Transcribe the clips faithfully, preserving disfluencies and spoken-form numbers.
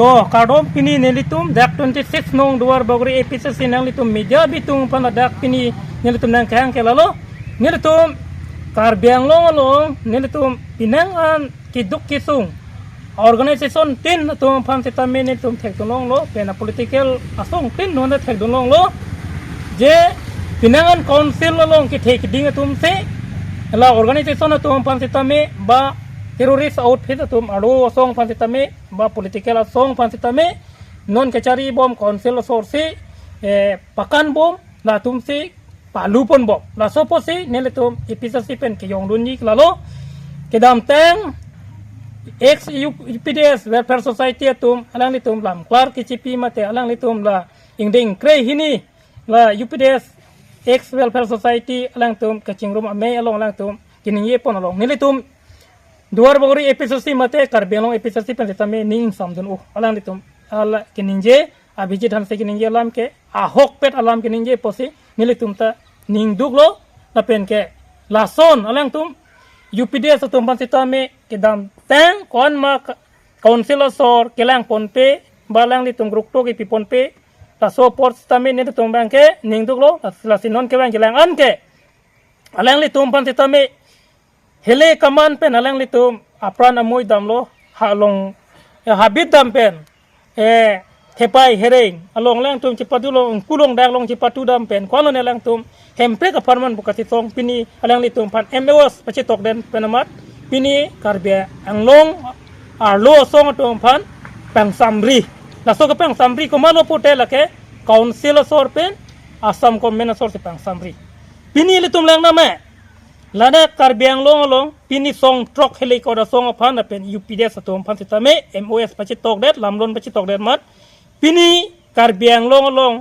To, kardom, pini nelitum dak twenty-six nong Duar Bagori A P C C nanglitum media bitung aphan ladak pini nelitum nangkehang ke lalo. Nelitum Karbi Anglong along nelitum penang an keduk kesung organization tin atum aphan sitame nelitum thekdunlonglo, pen a political asong tin non thekdunlonglo. Je penang an council along kethe keding atum si, la organization atum aphan sitame, ba terrorist outfit atum arlo asong aphan sitame, ba political asong aphan sitame, non kachari bom council asor si, eh, pakan bom, latum si palu pon bom. Laso apotsi nelitum A P C C pen kejongdunji lalo. Kedamtang ex U P D S Welfare Society atum alanglitum lamklar kechipi mate alanglitum la ingdeng krehini la U P D S ex Welfare Society alangtum kachingrum amei along alangtum keningje pon along nelitum Duar Bagori A P C C mate Karbi Anglong A P C C pen sitame ning ingsamdun-o. Alanglitum ala keningje, Abhijit Hanse keningje alam ke ahokpet alam keningje apotsi nelitum ta ning duklo. Lapen ke lason alangtum U P D S atum aphan sitame kedamtang ko-an ma ka-, council asor kelang ponpe, ba alanglitum rukto kepi ponpe, laso apot sitame nelitum abang ke ning duklo. Las-, lasi non ke abang kelang an ke alanglitum aphan sitame hele kaman pen alanglitum apran amoi damlo, halong, eh, habit dam pen, eh, thepai hereng along alangtum chipatu long, kulong dak long chipatu dam pen, ko-an lone alangtum Hemprek apharman pu kachetong, pini alanglitum aphan M O S pachetok den pen amat pini Karbi Anglong arlo asong atum aphan pangsamri. Laso kepangsamri komatlo pute lake council asor pen Assam government asor si pangsamri. Pini ilitum lang name, ladak Karbi Anglong along pini song throk hele koda song aphan lapen U P D S atum aphan sitame M O S pachetok det, lamlon pachetok det amat pini Karbi Anglong along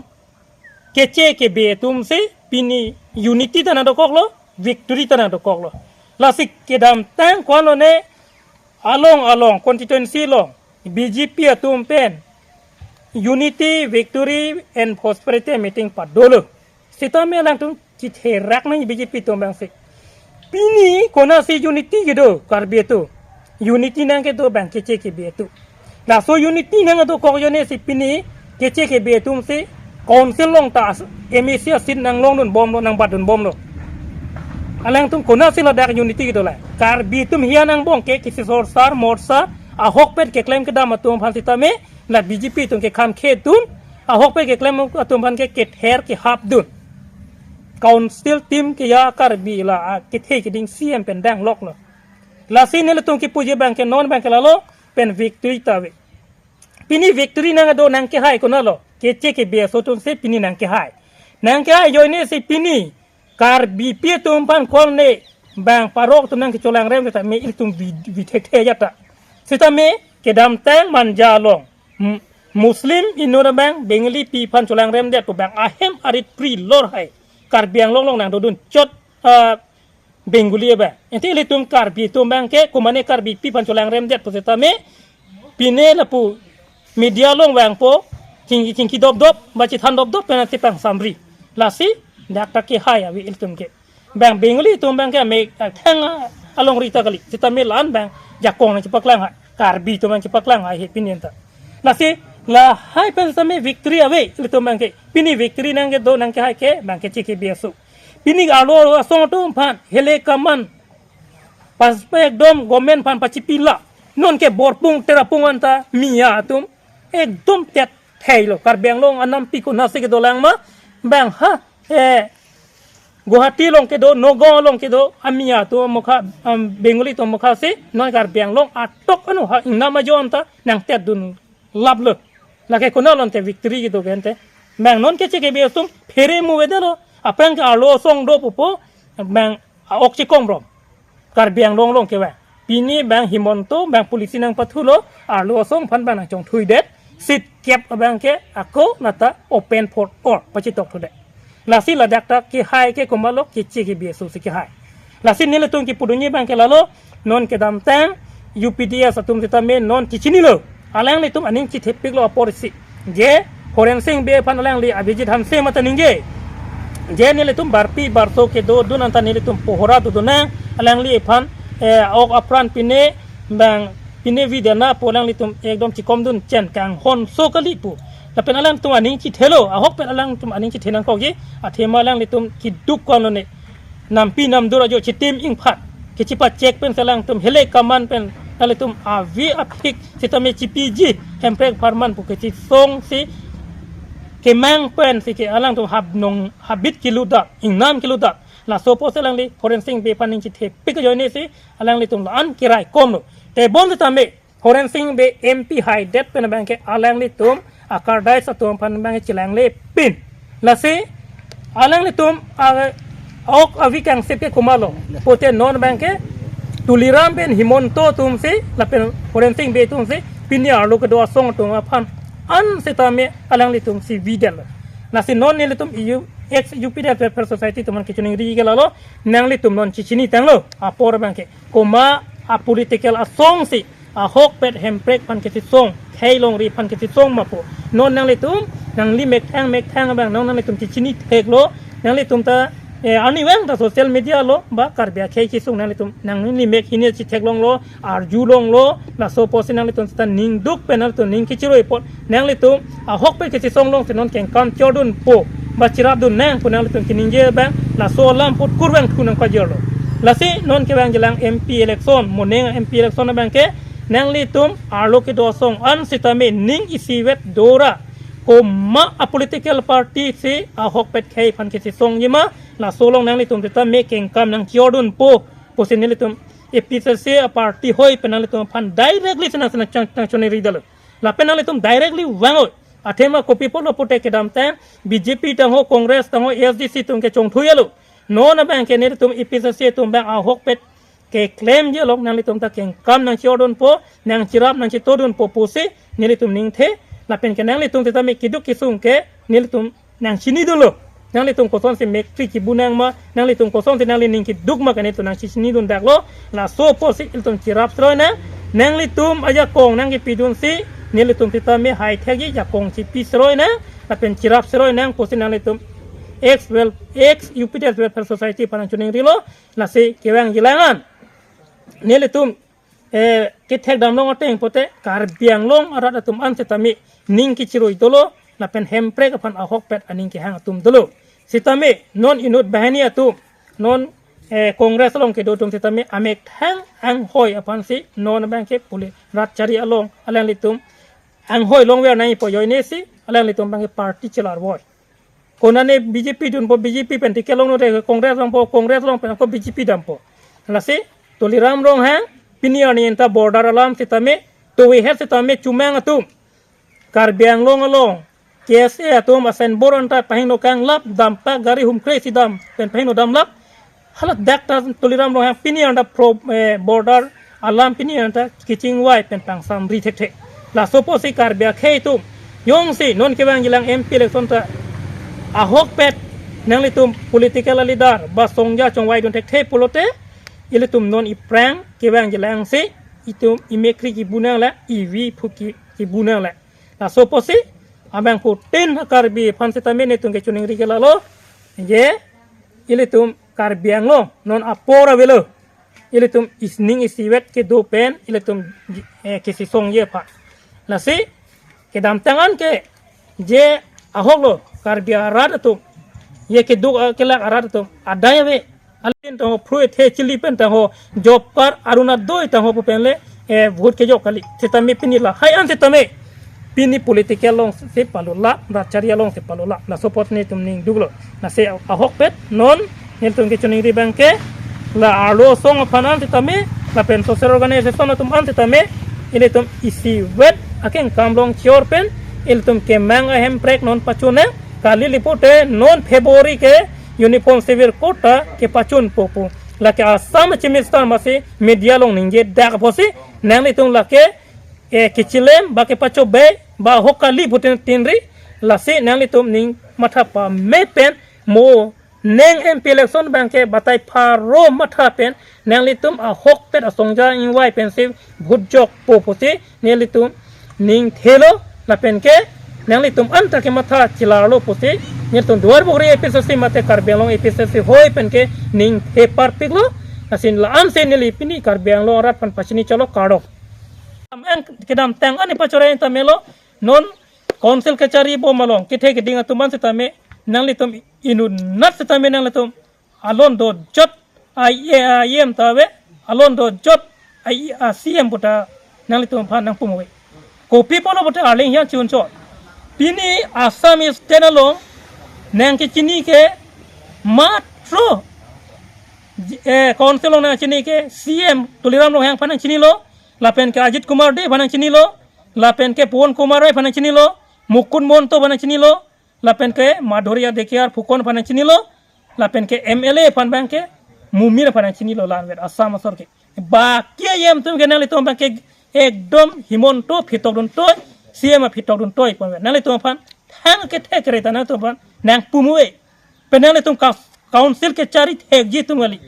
keche kebe atum si pini unity ta nangdokoklo, victory ta nangdokoklo. Lasi kedamtang ko-an lone along along constituency along B J P atum pen unity, victory and prosperity meeting padolo. Sitame alangtum chitherak nang B J P atum abang si. Pini konatsi unity kedo Karbi atum? Unity nangkedo abang keche kebe atum. Laso unity nangdokok ajoine si pini keche kebe atum si council along ta as-, M A C a-seat nanglongdun bomlo, nangbatdun bomlo. Alangtum konatsi ladak unity kedo la? Karbi atum hian angbong ke kisi sor sar morsa ahokpet keklem kedam atum aphan sitame la B J P atum ke kham khe dun, ahokpet keklem atum aphan ke kether kehap dun. Council team ke ya Karbi la, a, kethe keding C M pen dangloklo. Lasi nelitum kipuji abang ke non abang ke lalo pen victory ta ave. Pini victory nangdo nangkehai konatlo? Keche kebe aso atum si pini nangkehai. Nangkehai ajoine si pini Karbipi atum aphan ko-an lone bang parok atum nangkecholangrem sitame ilitum vi-, vi thekthe ajat ta. Sitame kedamtang Manja along, M-, Muslim inut abang Bengalipi aphan cholangrem det pu bang ahem arit pri lor hai. Karbi Anglong along nangdodun chot, ah, Bengali abang. Ante ilitum Karbi atum abang ke komane Karbipi aphan cholangrem det pu sitame pine lapu media along vangpo, chingki chingki dopdop, ba chethan dopdop pen ati pangsamri. Lasi dak ta kehai ave ilitum ke. Bang Bengali atum abang ke ame, ah, thang, ah, alongri ta kali. Sitame la-an abang jakong nangchepaklang hai. Karbi atum abang chepaklang hai he pini anta. Lasi lahai pen sitame victory ave ilitum abang ke. Pini victory nangkedo nangkehai ke abang keche kebe aso. Pini arlo asong atum aphan hele kaman pas ekdom government aphan pachipi la. Non ke Borpung Terapung anta Miya atum ekdom tet theilo. Karbi Anglong anampi konatsi kedolang ma, bang ha, eh, Guwahati along kedo, Nagaon along kedo a-Miya atum amokha, am, Bengali atum amokha si non Karbi Anglong atok anu ha ingnam ajo anta nangtetdun laplo. Lake konat lo ante victory kedo ke ante? Bang non keche kebe atum phere mu avedetlo. Aphrang ke arlo asong do pupo, bang a-ok chekong brom. Karbi Anglong along ke bang. Pini bang Himanta, bang policy nangpathulo, arlo asong aphan bang nangchongthuidet, seat kep abang ke ako nata open for all, pachetokthudet. Lasi ladak ta kehai ke komatlo, keche kebe aso si kehai. Lasi nelitum kipudunji abang ke lalo, non kedamtang U P D S atum sitame non kechinilo. Alanglitum aning chithepiklo apor isi. Je Horensing Bey aphan alangli Abhijit Hanse mate ningje. Je nelitum barpi barso kedodun anta nelitum pohora dodun nang, alangliphan, eh, ok apran pine bang Pine vi dena pu alanglitum ekdom chikomdun chen kanghon so kali pu. Lapen alangtum aning chithelo, ahokpet alangtum aning chithe nangkokji, athema alanglitum keduk konlo ne. Nampi namdur ajo chitim ingphat. Kechipachek pen si alangtum hele kaman pen nanglitum avi aphik sitame chipiji Hemprek apharman pu kechisongsi kemang pensi ke alangtum habnong habit kelutdak, ingnam kelutdak. Laso apotsi alangli Horensing Bey aphan ning chithepik ajoinesi alanglitum la-an keraikomlo. Tebon sitame Horensing Bey M P haidet pen abangke alanglitum akardais atum aphan abangke chelanglepin. Lasi alanglitum a- ok avi kangsip ke komatlo pute non abangke Tuliram pen Himanta atumsi lapen Horensing Bey atumsi pini arlo kedo asong atum aphan an sitame alanglitumsi videtlo. Lasi non nelitum U- ex U P D F Welfare Society atum aphan kechiningri ke lalo, nanglitum non chichinitanglo apor abangke komat a political asongsi ahokpet Hemprek aphan kechisong, khei longri aphan kechisong ma pu. Non nanglitum nangli methang methang abang non nanglitum chichini theklo, nanglitum ta eh, arnivang ta social media lo ba Karbi akhei kesung nanglitum nangli mek hini chitheklonglo, arjulonglo, laso apotsi nanglitum ta ningduk pen nanglitum ning kechiroi apot nanglitum ahokpet kechisong alongsi non kengkam chordunpo ba chirapdun nang pu nanglitum keningje abang laso alam apot kurvangthu nangpajorlo. Lasi non kevangjilang M P election, moning M P election abangke nanglitum arlo kedo asong an sitame ning isivet dora komat a political party si ahokpet khei aphan kechisongji ma, laso along nanglitum sitame kengkam nangchordunpo pusi nelitum A P H L C a party hoi pen nanglitum aphan directly si nang nang nangchoningridetlo. Lapen nanglitum directly vang-oi. Athema kopi apotlo pute kedamtang B J P tangho, Congress tangho, A S D C atum ke chongthuilo. Non abangke nelitum A P H L C atum abang ahokpet keklemji along nanglitum ta kengkam nangchordunpo, nangchirap nangchitodunpo pusi nelitum ningthe, lapen ke nanglitum sitame keduk kesung ke nelitum nangchinidunlo. Nanglitum kosonsi mekri kebunang ma, nanglitum kosonsi nangli ning keduk ma ke nelitum nangchichinidundaklo. Laso apotsi ilitum chirap seroi nang, nanglitum ajakong nangkepidunsi nelitum sitame hai thekji, jakong chipi seroi nang lapen chirap seroi nang pusi nanglitum ex well ex U P D F Welfare Society aphan nangchoningrilo. Lasi kevangjilang an nelitum eh, kethekdamlong ateng pute Karbi Anglong arat atum an sitame ning kechiroi dolo, lapen Hemprek aphan ahokpet aning kehang atum dolo. Sitame non inut banghini atum, non eh, Congress along kedo atum sitame amethang anghoi aphansi non abangke pule rat chari along alanglitum anghoi longver nangpo ajoinesi alanglitum abangke party chelarvoi. Konane B J P dunpo, B J P pen ticket longnote Congress longpo, Congress along pen ako B J P dampo. Lasi Tuliram Ronghang pini arni anta border alam sitame, towe het sitame chomang atum Karbi Anglong along K S A atum a signboard anta pahingno kanglap, dampak gari humkre si dam pen pahingno damlap. Hala dak ta Tuliram Ronghang pini anta pro eh, border alam pini anta kechingvai pen pangsamri thekthe. Laso apotsi Karbi akhei atum jongsi non kevangjilang M P election ta ahokpet nanglitum political leader ba songja chongvaidun thekthe pulote ilitum non iphrang kevangjilangsi itum imekri kebunanglo, ivi phuki kebunanglo. Laso apotsi abangphutin Karbi aphan sitame nelitum kechiningri ke lalo, je ilitum Karbi Anglong non apor avelo, ilitum ning isivet kedo pen ilitum eh, kechisongji aphan. Lasi kedamtang an ke je ahoklo Karbi arat atum, je keduk eh, kelak arat atum adai ave. Alin tangho phrui the chili pen tangho job card Arunodoi tangho pu penle eh, vote kejok kali. Sitame pini lahai an sitame pini political alongsi palula, rat chari alongsi palula. Laso apot nelitum ningduklo. Lasi ahokpet non nelitum kechiningri abangke la arlo asong aphan an sitame, lapen social organization atum an sitame, ilitum isivet akengkam longchor pen ilitum kemang a Hemprek non pachun nang, kali lipute non February ke Uniform Civil Code ta kepachunpo pu. Lake Assam Chief Minister masi media along ningjedak apotsi nanglitum lake eh, kechilem ba kepachobei ba ahok kali pu tin tinri, lasi nanglitum ning matha pame pen moning M P election abangke batai pharo matha pen nanglitum ahokpet asongja ingvai pensi vote jokpo pusi nelitum ningthelo. Lapen ke nanglitum anta kematha chelarlo pusi nelitum Duarbagori A P H L C mate Karbi Anglong A P H L C hoi pen ke ningthe parpiklo. Lasi la-ansi neli pini Karbi Anglong arat aphan pachini chalo, kardom. Kedam tang ani pachore tame lo, non council kachari bom along kethe keding atum an setame nanglitum inutnat setame nanglitum alon dojot a, a, a M ta ave, alon dojot a, a C M puta nanglitum aphan nangpumuve. Kopi pulo puta arleng hian chunchot. Pini Assam State along nangkechini ke matro, eh, council along nangchini ke C M Tuliram Ronghang aphan nangchinilo, lapen ke Ajit Kumar Dey aphan nangchinilo, lapen ke Pawan Kumar Rai aphan nangchinilo, Mukund Mahanta aphan nangchinilo, lapen ke Madhurjya Dhekiar Phukan aphan nangchinilo, lapen ke M L A aphan abangke Momin aphan nangchinilo la-anvet Assam asor ke. Baki a M atum ke nanglitum abangke ekdom Himanta aphi tokdun toi, C M aphi tokdun toi ponvet. Nanglitum aphan thang kethe kere ta nanglitum aphan nangpumuve. Pen nanglitum ka council kachari thekji atum kali.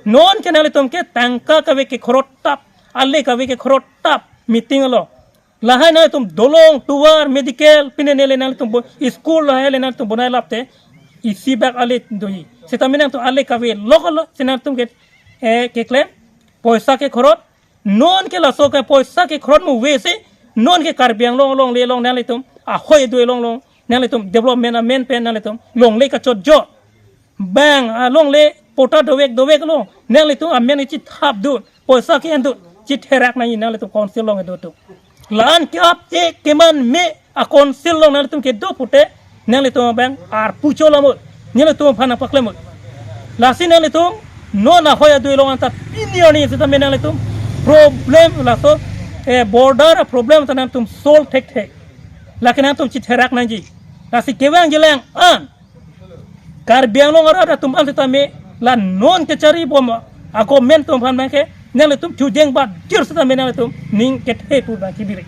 Non ke nanglitum ke tangka kave kekhorot tap, ale kave kekhorot tap meeting along. Lahai nanglitum dolong, tovar, medical, pine neli nanglitum bo-, school lahai le nanglitum bonai lapte isi bak ale doji. Setame nangtum ale kave lok lo, se nangtum ke, eh, keklem poisa kekhorot. Non ke laso ke poisa kekhorot mu ave si, non ke Karbi Anglong alongle along nanglitum ahoi do along along nanglitum development amen pen nanglitum longle kachotjo. Bang alongle patta dovek dovek along nanglitum amen chithapdun, poisa ke-endun, chitherak nangji nanglitum council along kedo atum. La-an ke-ap te keman me a council along nanglitum kedo pute nanglitum abang arpu cholamut, nanglitum aphan nangpaklem mut. Lasi nanglitum non ahoi adui along anta pini arni setame nanglitum problem laso, eh, border problem ta nanglitum solve thekthe. Lake nanglitum chitherak nangji. Lasi kevang jilang an Karbi Anglong arat atum an setame la non kachari bom a government atum aphan abangke nanglitum chujeng bat jir setame nanglitum ning kethe pu abangke biri.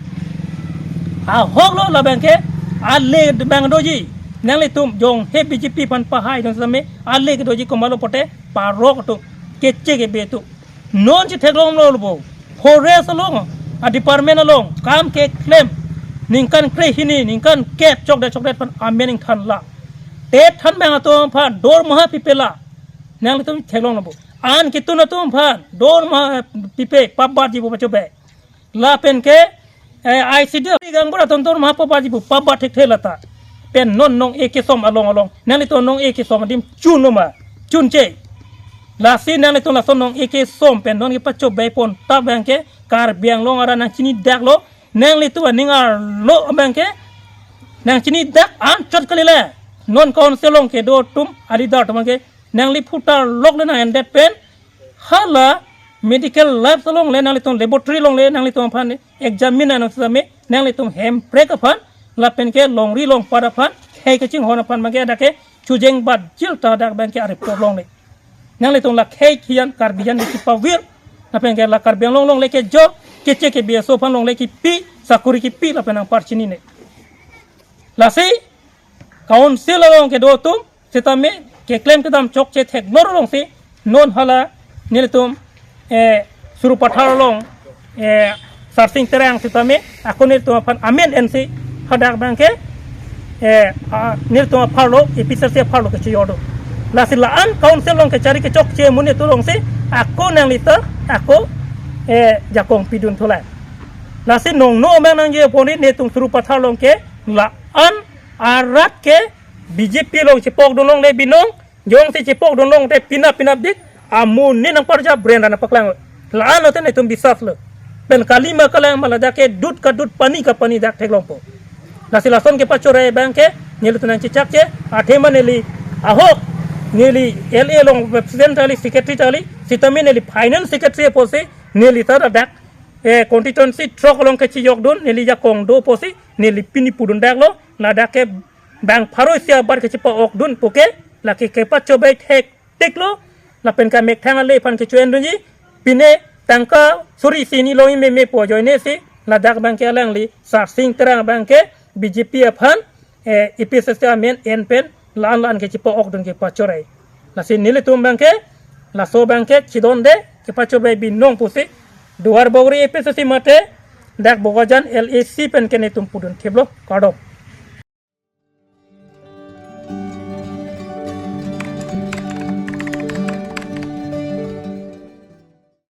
Ahok lo la abangke ale abang doji. Nanglitum jongsi B J P aphan pahaidun setame ale kedoji komatlo pute parok atum, keche kebe atum. Non chitheklonglo bo. Forest along, a department along kam keklem ningkan krehini, ningkan kep chokdet chokdet aphan amen ingthan la. Te thanbang atum aphan dormaha pipe la. Nanglitum theklonglo bo. An ketun atum aphan dormaha pipe, pap batji bo pachobei. Lapen ke, eh, I C D F gang bura tontor ma pap batji bo, pap bat thekthe lata. Pen non nong-e kesom along along nanglitum nong-e kesom adim chun lo ma, chunche. Lasi nanglitum lason nong-e kesom pen non kepachobei pon ta abangke Karbi Anglong arat nangchinidak lo, nanglitum aning arlo abangke nangchinidak anchot kali le. Non council along kedo atum a leader atum abangke nangli phutar lok le nang-endet pen hala medical labs alongle nanglitum, laboratory alongle nanglitum aphan examine nang setame nanglitum hemprek aphan lapen ke longri longpat aphan khei kachinghon aphan abangke dak ke chujeng bat jir ta dak abangke a report longle. Nanglitum la khei khian Karbi an chipavir lapen ke la Karbi Anglong longle kejo, keche kebe aso aphan longle kipi, sakuri kipi lapen nangpar chinine. Lasi council along kedo atum setame keklem kedam chokche theklor alongsi non hala nelitum, eh, Sarupathar along, eh, Sarsing Terang setame ako nelitum aphan amen ensi hadak abangke, eh, a, nelitum apharlo, A P C C apharlo kechiyordun. Lasi la-an council along kachari kechokche amonit alongsi ako nanglitum ako, eh, jakong pidun thulang. Lasi nongno abang nangji aponi nelitum Sarupathar along ke la-an arat ke B J P along chepokdun longle binong, jongsi chepokdun long te pinap pinap dik, amonit nangparja brand nangpaklang. La-an lote nelitum bisas lo. Pen kalima kalang ma ladak ke dud ka dud pani ka pani dak theklongpo. Lasi lason kepachore abangke nelitum nangchechakche, athema neli ahok, neli L A along president kali, secretary kali, setame neli finance secretary apotsi neli ta ladak, eh, constituency throk along kechiyokdun, neli jakong do apotsi neli pini pudun dak lo, ladak ke bang pharo isi abar kechipa-okdun puke, lake kepachobei thektik lo, lapen ke methang ale aphan kecho-endunji, pine tangka suri isi hini long-i meme pu ajoine si, ladak abangke alangli Sarsing Terang abangke B J P aphan, eh, A P C C amen en pen la-an la-an kechipa-okdun kepachore. Lasi nelitum abangke, laso abangke chidonde kepachobei binong pusi, Duarbagori A P C C mate, dak Bokajan L A C pen ke nelitum pudun thiplo, kardom.